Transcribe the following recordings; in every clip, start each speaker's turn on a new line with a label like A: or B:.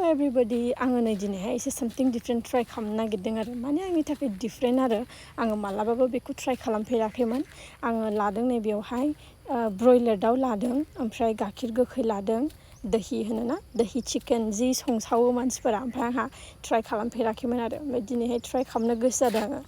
A: everybody, आङो नै दिनैहाय एसे something different try खालामनो नागिरदों आरो माने आंनि थाखाय different आरो आङो मालाबाबो बेखौ try खालामफेराखैमोन आङो लादों नै बेवहाय ब्रयलार दाउ लादों ओमफ्राय गाइखेर गोखै लादों दही होनो ना दही चिकेन जि संसावो मानसिफोरा ओमफ्राय आंहा try खालामफेराखैमोन आरो ओमफ्राय दिनैहाय try खालामनो गोसो जादों आङो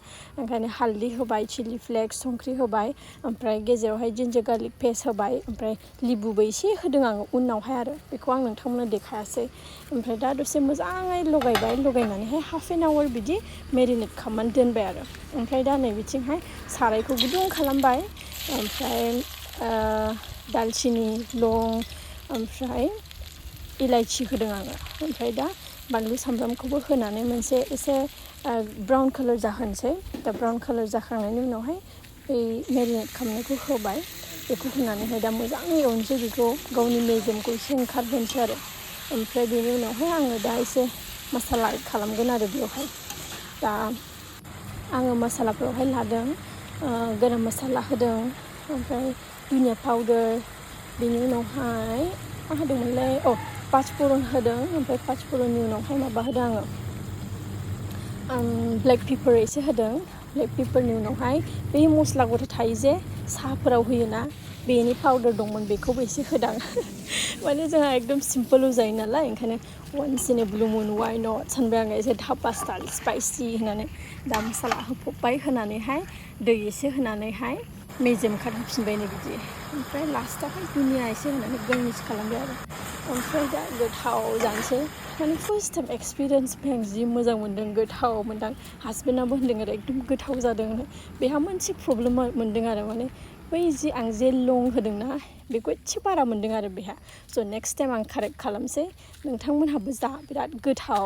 A: ओंखायनो हालदै होबाय चिली फ्लेक्स संख्रि होबाय ओमफ्राय गेजेरावहाय जिन्जार गार्लिक पेस्ट होबाय ओमफ्राय लिबुबो एसे होदों आङो उनावहाय आरो बेखौ आं नोंथांमोननो देखायासै ओमफ्राय दा दसे मोजाङै लगायबाय लगायनानैहाय हाफ एन आवार बिदि मेरिनेट खालामनानै दोनबाय आरो ओमफ्राय दा नै बिथिंहाय सारायखौ गुदुं खालामबाय ओमफ्राय दालचिनि लं ओमफ्राय इलाइचि होदों आङो ओमफ्राय दा बानलु सामब्रामखौबो होनानै मोनसे एसे ब्राउन कालार जाहोनोसै दा ब्राउन कालार जाखांनायनि उनावहाय बै मेरिनेट खालामनायखौ होबाय बेखौ होनानैहाय दा मोजाङै एवनोसै बेखौ गावनि मेजेमखौ एसे ओंखारहोनोसै आरो ओमफ्राय बेनि उनावहाय आङो दा एसे मसाला खालामगोन आरो बेवहाय दा आङो मसालाफोरावहाय लादों गरम मसाला होदों ओमफ्राय दुनिया पाउदार बेनि उनावहाय मा होदोंमोनलाय पाँचफोरन होदों ओमफ्राय पाँचफोरननि उनावहाय माबा होदों आङो ब्लेक पेपार एसे होदों ब्लेक पेपारनि उनावहाय बे मस्ला गथा थायो जे साहाफोराव होयोना बेनि पाउदार दंमोन बेखौबो एसे होदां माने जोंहा एकदम सिम्पोल जायो नालाय ओंखायनो वान्स इन ए ब्लु मुन वाइ नट सानबाय आङो एसे धाबा स्टाइल स्पाइसि होनानै दा मसाला होफबबाय होनानैहाय दै एसे होनानैहाय मेजेम ओंखारहोफिनबाय नै बिदि ओमफ्राय लास्टावहाय दुनिया एसे होनानै गार्निश खालामबाय आरो ओमफ्राय दा गोथाव जानोसै माने फार्स्ट टाइम एक्सपिरियेन्स आं जि मोजां मोनदों गोथाव मोनदों हासबेन्डआबो होनदों आरो एकदम गोथाव जादों बेहा मोनसे प्रब्लेम मोनदों आरो माने बै जि आं जे लं होदोंना बेखौ एसे बारा मोनदों आरो बेहा स' नेक्स्ट टाइम आं कारेक्ट खालामसै नोंथांमोनहाबो जा बिराद गोथाव